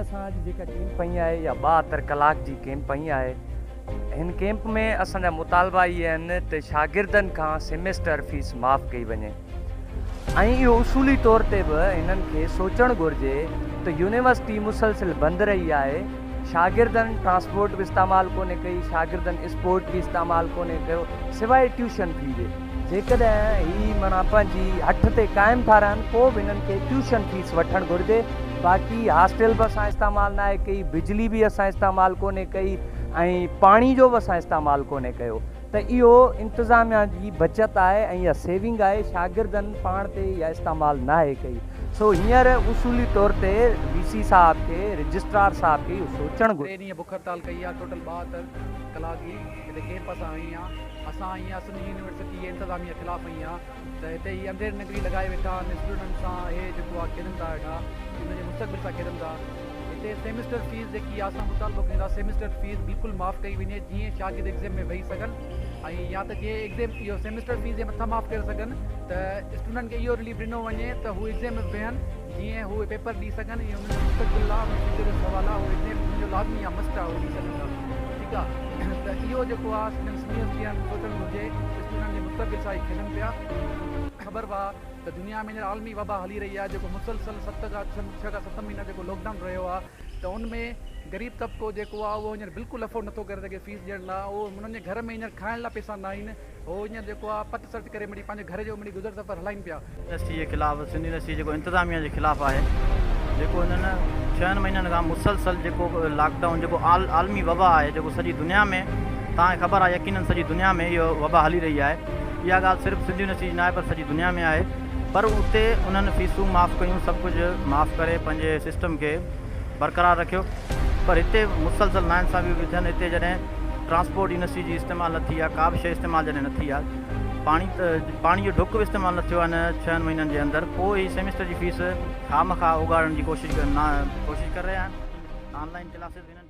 اسان اڄ جيڪا ڪيمپ هنئي آهي اها 72 ڪلاڪ جي ڪيمپ هنئي آهي. هن ڪيمپ ۾ اسان جا مطالبا اهي آهن ته شاگردن کان سيمسٽر فيس معاف ڪئي وڃي ۽ اهو اصولي طور تي به هنن کي سوچڻ گهرجي ته يونيورسٽي مسلسل بند رهي آهي، شاگردن ٽرانسپورٽ به استعمال ڪونهي ڪئي، شاگردن اسپورٽ به استعمال ڪونهي ڪيو سواء ٽيوشن في جي. جيڪڏهن هي معنيٰ پنهنجي هٺ تي قائم ٿا رهن پوء به هنن کي ٽيوشن فيس وٺڻ گهرجي. باقي هاسٽل به اسان استعمال ناهي ڪئي، بجلي به اسان استعمال ڪونهي ڪئي ۽ پاڻي جو به اسان استعمال ڪونهي ڪيو ته اهو انتظاميا جي بچت آهي ۽ اها سيونگ آهي شاگردن پاڻ تي اها استعمال ناهي ڪئي سو هينئر اصولي طور تي وي سي صاحب کي رجسٽرار صاحب کي اهو سوچڻ گهرجي. ٽي ڏينهن بک هڙتال ڪئي آ ٽوٽل 72 ڪلاڪ جي هتي ڪيمپ اسان هنئي آ اسان هنئي آ سنڌ يونيورسٽي جي انتظاميه خلاف هنئي آ ته هتي هي انڌير نگري لڳائي ويٺا آهن اسٽوڊنٽن سان هي جيڪو آ کيڏن ٿا ويٺا انهن جي مستقبل سان کيڏن ٿا هتي سيمسٽر فيس جيڪي آ اسان مطالبو ڪيون ٿا سيمسٽر فيس بلڪل معاف ڪئي وڃي جيئن شاگرد ايگزيم ۾ ويهي سگهن ۽ يا ته جي ايگزيم اهو سيمسٽر فيس جي مٿان معاف ڪري سگهن ته اسٽوڊنٽن کي اهو رليف ڏنو وڃي ته هو ايگزيم ۾ ويهن جيئن هو پيپر ڏئي سگهن اهو انهن جو مستقبل آ انهن فيوچر جو سوال آ هو ايگزيم انهن جو لازمي آ مسٽ آ هو ڏئي سگهن ٿا ٺيڪ آ ته اهو جيڪو آ سنڌ يونيورسٽي وارن کي سوچڻ گهرجي اسٽوڊنٽن جي مستقبل سان هي کيڏن پيا. خبر به آ ته دنيا ۾ هينئر عالمي وبا هلي رهي آ جيڪو مسلسل ست کان ڇهه کان ست مهينا جيڪو لاڪ ڊائون رهيو آ ته ان ۾ غريب طبقو جيڪو آ اهو هينئر بلڪل افورڊ نٿو ڪري سگهي فيس ڏيڻ لاء اهو انهن جي گهر ۾ هينئر کائڻ لاء پئسا ناهن هو هينئر جيڪو آ پٽ سٽ ڪري مڙئي پنهنجي گهر جو مڙئي گذر سفر هلائين پيا. يونيورسٽي جي خلاف سنڌ يونيورسٽي جيڪو انتظاميا جي خلاف آهي جيڪو هنن ڇهن مهينن کان مسلسل جيڪو لاڪ ڊائون جيڪو عالمي وبا آهي جيڪو سڄي دنيا ۾ توهان کي خبر آهي يقينن سڄي دنيا ۾ اهو وبا هلي رهي آهي اها ڳالهه صرف سنڌ يونيورسٽي جي ناهي پر سڄي دنيا ۾ آهي پر اتي انهن فيسون معاف ڪيون سڀ ڪجهه معاف ڪري پنهنجي سسٽم کي برقرار رکيو پر هتي مسلسل ناانصافيون پيون ٿين هتي جڏهن ٽرانسپورٽ يونيورسٽي جي استعمال نه ٿي آهي ڪا به شيء استعمال جڏهن نه ٿي آهي پاڻي ته پاڻي جو ڍڪ به استعمال نه ٿيو آهي هن ڇهن مهينن جي اندر پوء هي سيمسٽر جي فيس خامخواه اوڳاڙڻ جي ڪوشش ڪري رهيا آهن آن لائن ڪلاسز هنن